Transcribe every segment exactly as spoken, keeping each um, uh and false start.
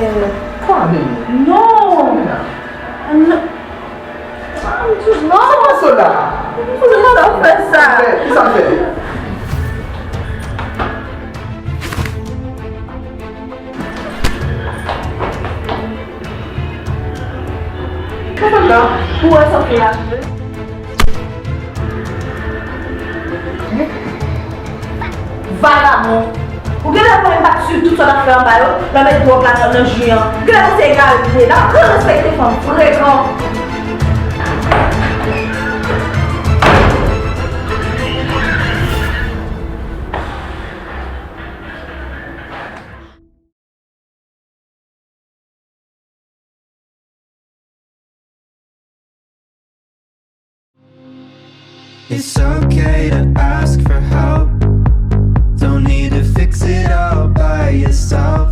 Arèt. Kwa, bebe? Non! Sa w fè la? Non! Sa w fè la? Poukisa w fè sa? Kisa w fè? Ou wè sa w fè a? Vagabon! Ou genlè konnen m pa t swiv tout sa w t ap fè anba yo, lè w met dwòg la nan, nan ji an. Ou genlè panse egare w ye la, ou respekte fanm frekan. It's okay to ask for help. Don't need to fix it all by yourself.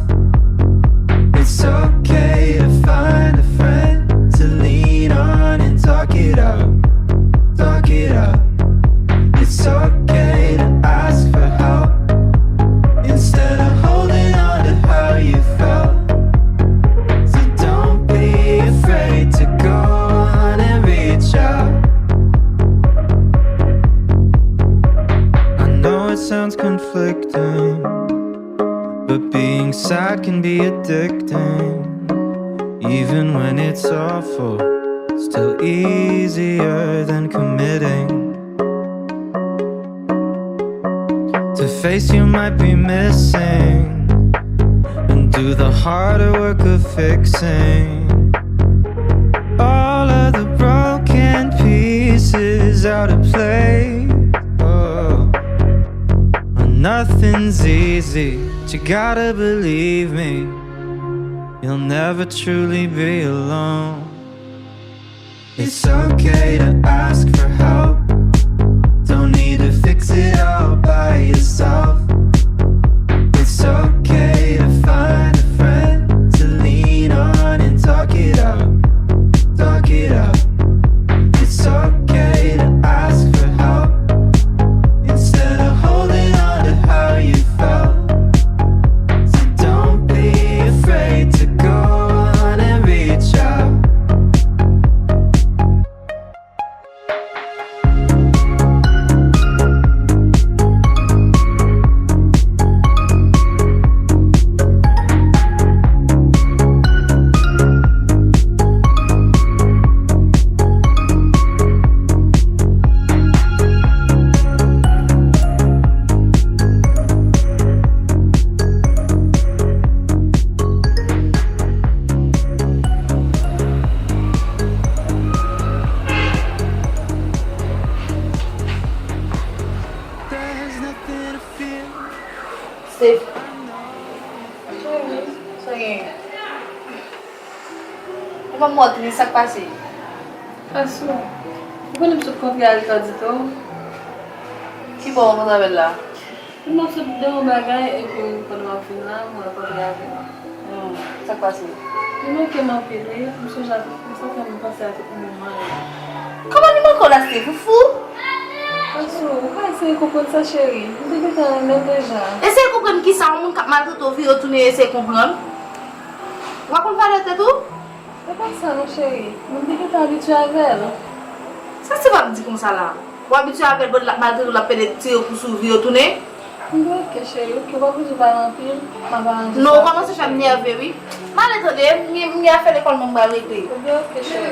It's okay to find a friend to lean on and talk it out. Talk it out. It's okay to ask for help instead of holding on to how you felt. So don't be afraid to go on and reach out. I know it sounds conflicting, but being sad can be addicting. Even when it's awful, still easier than committing to face you might be missing and do the harder work of fixing all of the broken pieces out of place. Oh, nothing's easy, but you gotta believe me, you'll never truly be alone. It's okay to ask for help. Don't need to fix it all by yourself. It's okay to find a friend to lean on and talk it out. Talk it out. It's okay to ask for help instead of holding on to how you felt. So don't be afraid to go on and reach out. Steph. Cheri, sa genyen? Ou pa mò tris, sa k pase? Asou, ou konnen m sot kontre a Ricardo. Ki bò w rankontre avè l la? M ap sot de yon bagay, epi pandan m ap vin la, m rankontre avè l. Hmm, sa k pase? Li manke m anpil, wi. M sonje a tout, sa fè m panse a tout moman yo. Kòman li manke w la, Steve? Ou fou? Asou, ou pa eseye konprann sa, cheri. M te gentan renmen l deja. Eseye konprann kisa? Yon moun k ap maltrete w vire w tounen eseye konprann? Ou pa konn valè tèt ou? Se pa sa non, cheri. Mwen te gentan abitye avè l. Sa se pa di konsa la. Ou abitye avè l, bò l ap maltrete w, l ap pede tire kou sou ou, vire w tounen. Ebyen, oke, cheri. Oke, ou pa bezwen pale anpil. M ap aranje sa. Non, ou kòmanse fè m nève, wi. M ale tande, m gen, m gen afè lekòl mwen m pral regle. Ebyen, oke, cheri.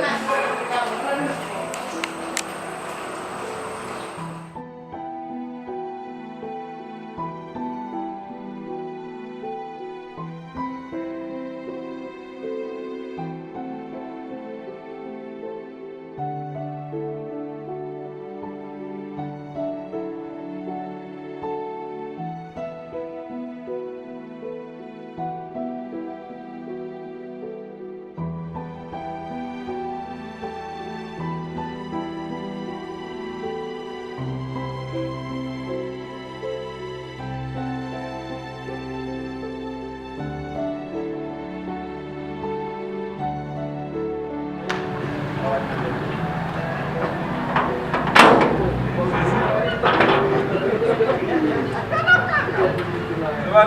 Oh!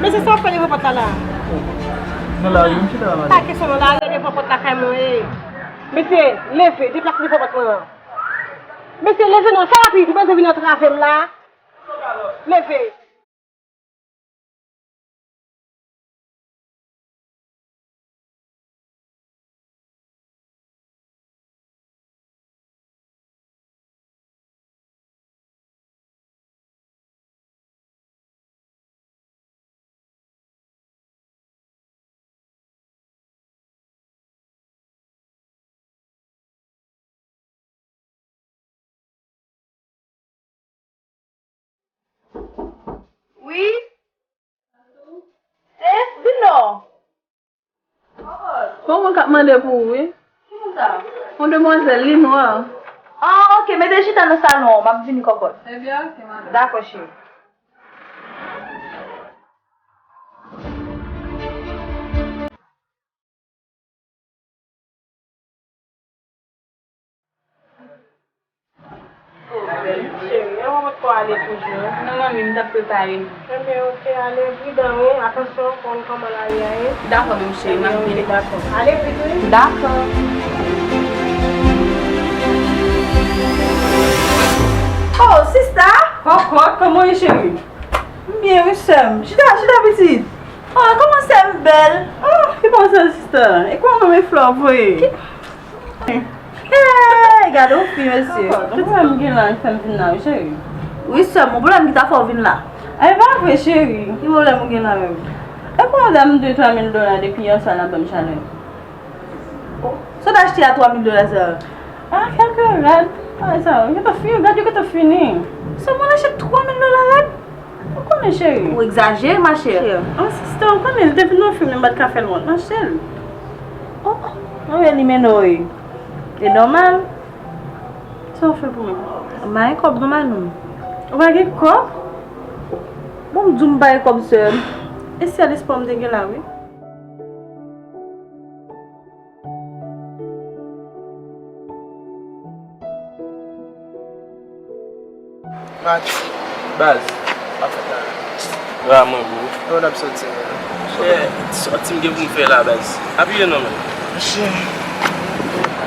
Mesye, sa w ap fè devan pòt la la? Nan lari, m chita la, madanm. Pa kesyon nan lari, devan pòt la kay mwen ye. Mesye, leve, deplase devan pòt mwen an. Mesye, leve non, fè rapid, ou bezwen vin antrave m la. Leve. Wi. Tess, vin non. Bon, mwen k ap mande pou ou, wi. Ki moun sa? Yon demwazèl, li nwa. Ah, ok, mete chita nan salon an, m ap vini kòkòt. Ebyen, ok, madanm. Dakò, cheri. Cheri, e ou potko ale toujou? Non, manmi, m t ap prepare m. Ebyen, ok, ale pridan, wi. Atansyon, w konn kòman lari a ye. Dakò, menm cheri, m ap vini. Ebyen, ok, dakò. Ale vit, wi. Dakò. Oh, sista! Kòkòt, kòman w ye, cheri? M byen, wi, sè m. Chita, chita, pitit. Oh, kòman sè m bèl? Oh, ki bon sa, sista? E kòman men flè w voye? Hey, gade yon fi, mesye. Papa, yon pwoblèm m gen la ki fè m vin la, wi, cheri. Wi, sè m, yon pwoblèm ki ta fè w vin la. Ay, pa vre, cheri. Ki pwoblèm ou gen la menm? E kòman w dam de twa mil dola depi yè swa la ban m chalè? Oh, sa w te achte a twa mil dola sa? Ah, kèlke rad. Ah, sa, yo gentan fini, rad yo gentan fini. Sè m, ou achte twa mil dola rad? Ou konnen, cheri. Ou egzajere, ma chère. An, sista, ou konnen, li te vin nan fim, m pa t ka fè l wont, m achte l. Oh, oh, mwen wè li mennen w, wi. E nòmal. Sa w fè pou mwen? M pa gen kòb non, Manou. Ou pa gen kòb? Bon, m di w m pa gen kòb, sè m. E sèl espwa m te gen la, wi. Maxi. Baz. Sa fèt la? Raman, bro. Lè w t ap soti, man. Yeah, sòti m gen pou m fè la, baz. Apiye non, man. Monchè.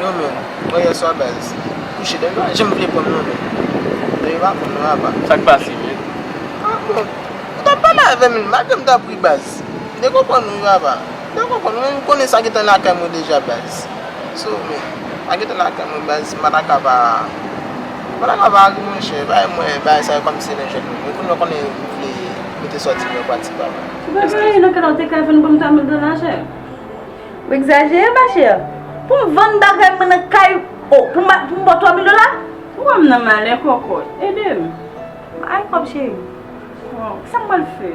Yo, man. Mwen yè swa, baz. Kouche, dèyè yo pa janm vle pran m non, man. Dèyè yo pa pran m non, apa. Sa k pase, man? Ah, bon. Ou t ap pale avè m, malgre m t ap ri, baz. M te konprann ou, apa. M te konprann ou, men m konnen sa gentan lakay mwen deja, baz. So, men, sa gentan lakay mwen, baz, m pa ta ka pa, m pa ta ka pa ri, monchè. Bay mwen, bay sa yo kòmsi se nan jwèt mwen. Mwen konnen ou vle mete sòti mwen pratik, apa. Ou pa gen anyen nan kè la, ou te ka vann pou m twa mil dola, chè. Ou egzajere, ma chère. Pou m vann bagay mwen nan kay, oh, pou m, pou m ba w twa mil dola? Ou wè m nan malè, kòkòt. Ede m. Ay, kòb cheri. Waw, kisa m pral fè?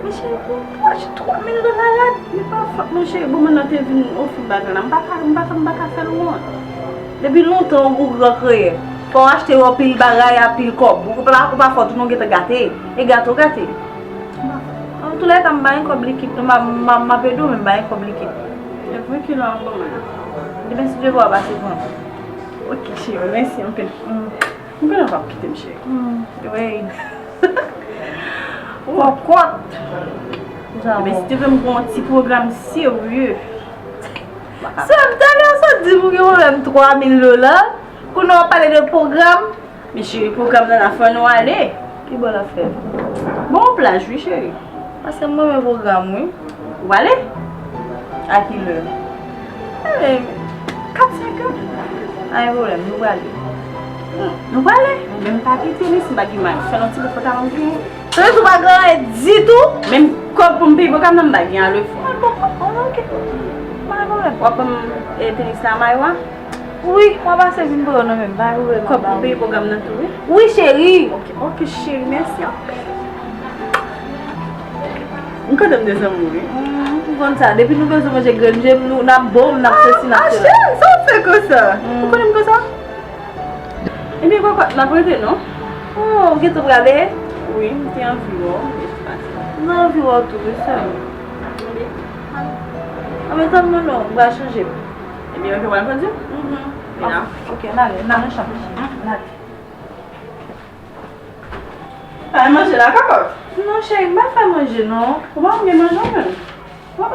Men cheri, pou, pou achte twa mil dola rad, li pa fòt mwen cheri, bon, mwen nan te vin ofri bagay la, m pa ka, m pa ka, m pa ka fè l wont. Depi lontan ou gran kreyè, fò w achte yon pil bagay a pil kòb, ou pa, ou pa fòt ou non gentan gate, e gate w gate. Antoulèka, m pa gen kòb likid non, m, m, m ap ede w, men m pa gen kòb likid. E pran kilo a ban mwen. Demen si Dye vle w ap pase pran. Ok, cheri, mèsi anpil. Mm. M konnen w p ap kite m, cheri. Mm. Wi. Kòkòt. Ebyen, si te vle m gen yon ti pwogram serye. Sè m, talè w sot di m ou gen pwoblèm twa mil dola. Kounye a w ap pale de pwogram. Men cheri, pwogram nan la fè nou ale. Ki bò l ap fè? Bon, yon plaj, wi, cheri. Paske m renmen pwogram, wi. Ou ale? A kilè? Eh, kat, senk è. Pa gen pwoblèm, nou prale. Hmm, nou prale? Men m pa gen tenis, m pa gen may. Fè nou ti bout pantalon m gen. Tenis ou pa gen anyen ditou? Menm kòb pou m peye pwogram nan, m pa gen ale fò. Ah, bon, bon, ok. Pa gen pwoblèm. W ap ban m, eh, tenis la, mayo a? Wi, w a pase vin pran yo nan men m, pa gen pwoblèm. Kòb pou peye pwogram nan tou, wi. Wi, cheri. Ok, ok, cheri, mèsi anpil. M kontan m de zanmi w, wi. Mm, m konn sa. Depi nou bezwen manje grenn je, nou, n ap bon, n ap sesi, n ap sela. Ah, cheri, sa w fè konsa? Mm. Ou konnen m konsa? Ebyen, kòkòt, n ap rete, non? Oh, ou gentan prale? Wi, m te anvi wè w, m te pase. M te anvi wè w tou, wi, sè m. Ebyen, an menm tan, non, non, m pral chanje. Ebyen, ok, w al kondi? Mhm. Vin la. Ok, n ale, n ale nan chanm. N ale. Fè manje la, Kòkòt. Non, cheri, m pa fè manje, non. Ou pa konn gen manje, ou menm? Oh,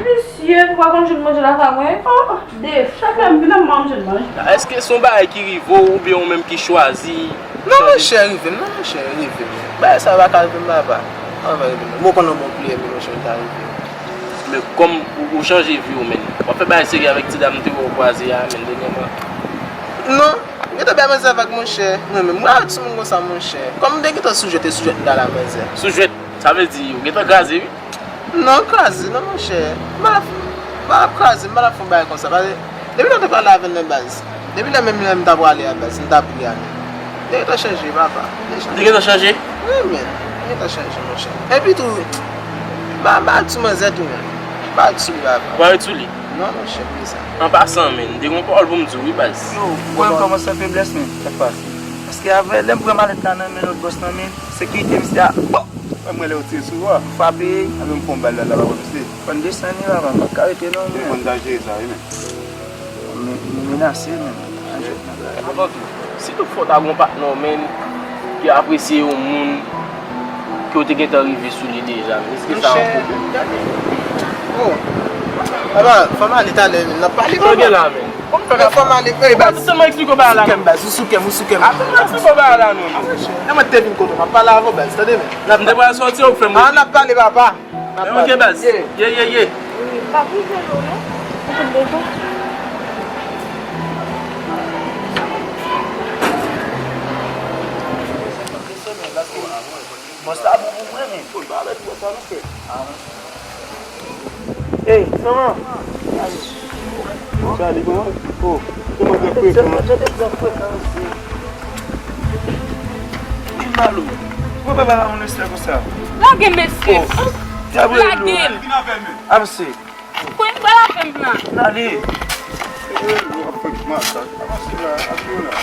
misye, ou pa konn jwenn manje lakay mwen? Oh, de chak lè m vin, m manje, m manje. Èske se yon bagay ki rive w oubyen ou menm ki chwazi? Non, monchè, rive m, non, monchè, rive m. Bagay sa pa ka rive m, papa. Anvan rive m. Mwen konn yon bon pli, men monchè, l ta rive m. Men kòm ou, ou chanje vi w, men w ap fè bagay serye avèk ti dam m te wè w kwaze a, men dènyèman. Non, m gentan bay manzè vag, monchè. Mwen menm, mwen avèk sou moun konsa, monchè. Kòm m te gentan sou jwèt, e sou jwèt m t al a manzè. Sou jwèt? Sa vle di, ou gentan kraze, wi. Non, kraze, non, monchè. M pa t ap, m pa t ap kraze, m pa t ap fè yon bagay konsa. Paske, depi lè w te pale avè l nan baz, depi lè menm lè m ta prale a baz, m ta priye a menm. Li gentan chanje, papa. Li gentan chanje? Wi, men. Li gentan chanje, monchè. Epi tou, m pa, m pa t sou manzè tou, men. M pa t sou li, papa. Ou pa ret sou li? Non, monchè, pou sa. An pasan, men, m te gen yon pawòl pou m di w, wi, baz. Yo, ou wè m kòmanse fè feblès, men. Sa k pase? Paske avè, lè m pran malèt la nan men lòt bòs nan, men, sekirite misye a, bon! Mwen, lè yo tire sou ou a. Frape. Anben m fè yon bal la, la, papa, mesye. Fò n desann li, papa. M pa ka rete non, men. Telefòn ta jere sa, wi, men. Men, men menase, men. Anvan tou, si tout fwa w ta gen yon patnè w, men, ki apresye yon moun ke w te gentan rive sou li deja, men, èske sa yon pwoblèm? Gade. Oh. Papa, fò m ale talè, men. N ap pale, papa. Sa w gen la, men? Kòman fè ka fè mal? Ey, baz. Ou sèlman eksplike w bagay la, non. Sou kè m, baz, ou sou kè m, ou sou kè m. Atann, mwen eksplike w bagay la, non. Lè mwen te vin kote w, m ap pale avè w, baz, tande, men. M te pral sòti, ou fè m. Ah, n ap pale, papa. N ap pale. Ok, baz. Ye, ye, ye. Wi, m pa pou jwe non. Ou konn deja. Bòs la bon pou mwen, men. Bon, pa avèk bòs la, non, frè. Ah, non. Ey, manman! Charlie, kòman? Oh, kòman te frekan? Jan te frekan, jan te frekan, wi. Ki mal ou? Mwen pa ba la moun estè konsa. Lage m, mesye. Oh, lage m. Avanse. Kwen m pral avè m la. N ale. Ou ap fè masak. Avanse la, avanse la.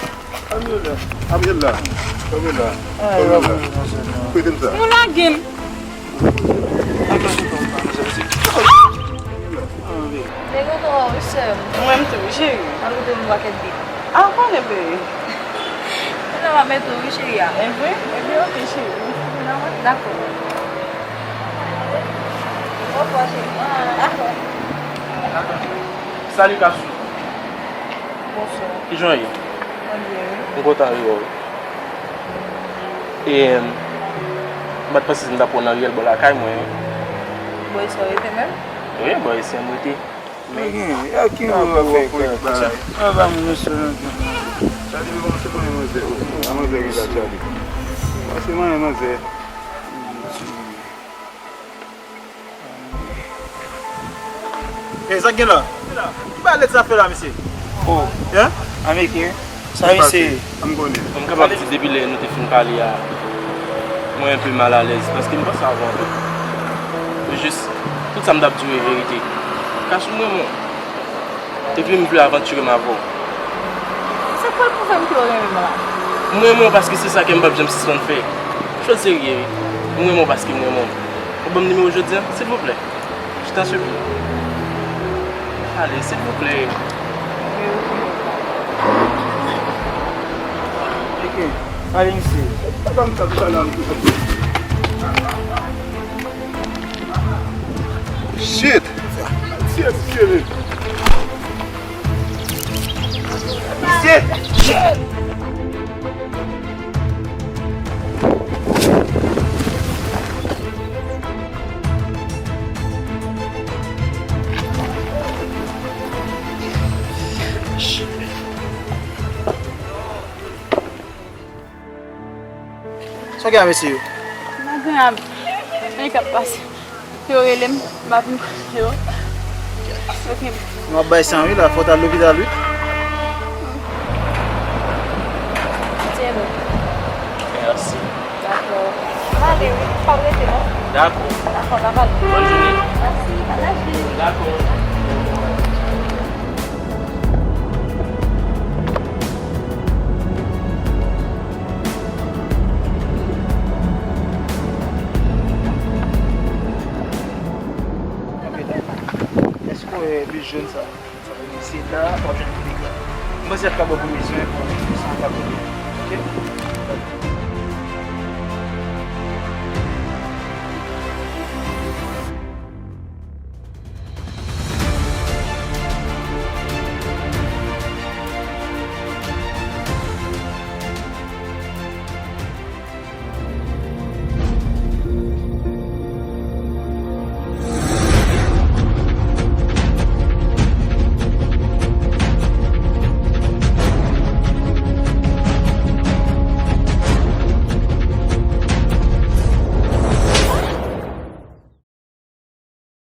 Amyèl la. Amyèl la. Amyèl la. Amyèl la. Prete m sa. Nou lage m. Nèg yo twò, wi, sè m. Mwen menm tou, wi, cheri. Al koute m yon pakèt bit. A, konnen, bebe. Kounye a m ap mete w, wi, cheri a. E vre? Ebyen, oke, cheri. Dakò. Bonfwa, cheri. Dakò. Salut, Kafou. Bonswa. Kijan w ye? Mwen byen, wi. M kontan rewè w. E, m pa t panse si m t ap wè w nan riyèl bò lakay mwen, wi. Bò isi w rete menm? Wi, bò isi m rete. Men, a ki nivo w ap fè bagay? Sa va, moun yo sou nan. Charlie, men kòmanse manyen manzè. Manzè gen la, Charlie. Kòmanse manyen manzè. Ey, sa k gen la? Ki bagay lèd sa fè la, mesye? Oh, ameriken, sa misye ye? An m konnen. Bon, m kapab di depi lè nou te fin pale a, mwen enpe malalèz, paske m panse avan tou. Men jis, tout sa m t ap di w e verite. Kafou, m renmen w. Epi m vle avantire m avè w. Se kwè pwoblèm ke w renmen m la? M renmen w paske se sa ke m p ap janm sispann fè. Chòz serye, wi. M renmen w paske m renmen w. Ou ban m nimewo w jodi a, silvouplè? Je t'en supplie. Ale, silvouplè. Ok. Ale, misye. Shit! Shit, shit! Shit! Sa w gen a mesye yo? M pa gen a. Anyen k ap pase. Yo rele m, m pa vin kote yo. Yo kenbe. Nou ap bay san wi la, fò w t al lopital wi. Tyenn ou. Mèsi. Dakò. M ale wi, pa prese non. Dakò. Dakò, n ap ale. Bòn jounen. Mèsi, pa lage. Dakò. Èske w wè bis jòn sa? Sa vle di se la w ap jwenn tout ekran. Mwen se ap ka ba w premye swen pou san pa kote. Oke?